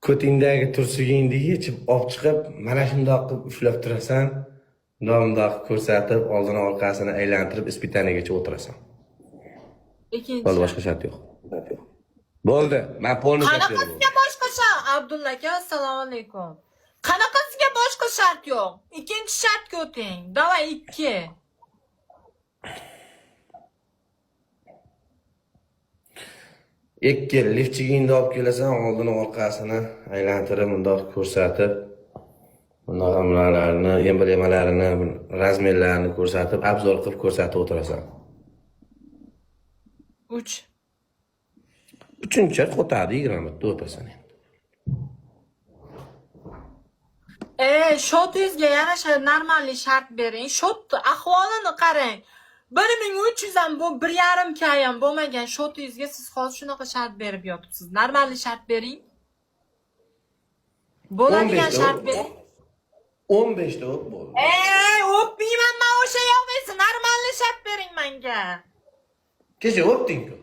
Ko'tingdagi tursigingni yechib olib chiqib, mana shundoq qilib ushlab turasan. Bundoq bundoq qilib ko'rsatib, oldini orqasini aylantirib, ispitanigacha o'tirasan. Ikkinchi. Bo'ldi, boshqa shart yo'q. Bo'ldi. Men polni shart berdim. Qanaqasiga boshqa shart? Abdulla aka, assalomu alaykum. Qanaqasiga boshqa shart yo'q? Ikkinchi shartga o'ting. Давай ikki. Ikki lifchigingni olib kelasan, oldini orqasini aylantirib, bundoq ko'rsatib, bundoq nimalarni, emblemalarini, razmerlarini ko'rsatib, obzor qilib ko'rsatib o'tirasan. 3. Uchinchi shart qo'tadi, 20 marta o'pasan endi. Shotingizga yarasha normalniy shart bering. Shot ahvolini qarang. 1300 ham bu 1,5 k ham bo'lmagan shotingizga siz hozir shunaqa shart berib yotibsiz. Normalniy shart bering. Bo'ladigan 15 ta shart bering. 15 ta o'p bo'ldi. O'pmayman man o'sha yoqmaysiz. Normalniy shart bering menga. Kecha o'pding-ku.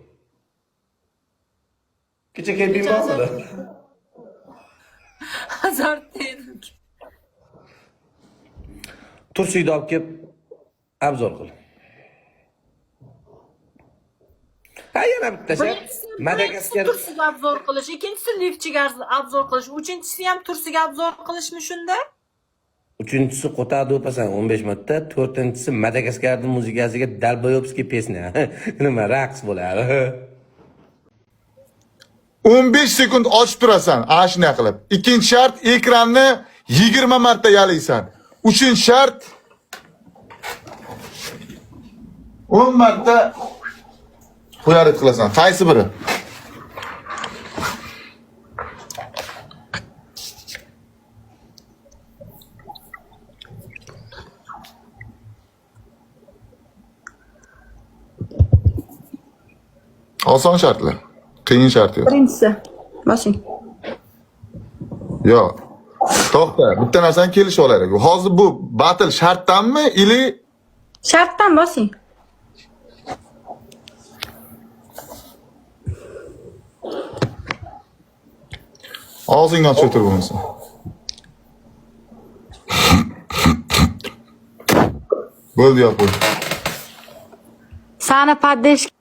Kecha kayfing bormidi? Azart dedim. Tursikni olib kelib obzor qil. Ha, yana bitta shart. Birinchisi Madagaskar tursiga obzor qilish, ikkinchisi lifchiga obzor qilish, uchinchisi ham tursiga obzor qilishmi shunda? Uchinchisi qo'tadi o'pasan 15 marta, to'rtinchisi Madagaskarning muzikasiga Dalboyobskiy pesnya. Nima raqs bo'ladi. 15 sekund ochib turasan, ana shunday qilib. Ikkinchi shart ekranni 20 marta yalaysan. Uchinchi shart 10 marta xuyarit qilasan. Qaysi biri? Oson shartlar. Qiyin shart yo'q. Birinchisi. Bosing. Yo'q. To'xta, bitta narsani kelishib olaylik. Hozir bu battle shartdanmi ili Shartdan bosing. og'zingni ochib o'tir bo'lmasa. Bo'ldi, yo'q qo'y. Sani поддержка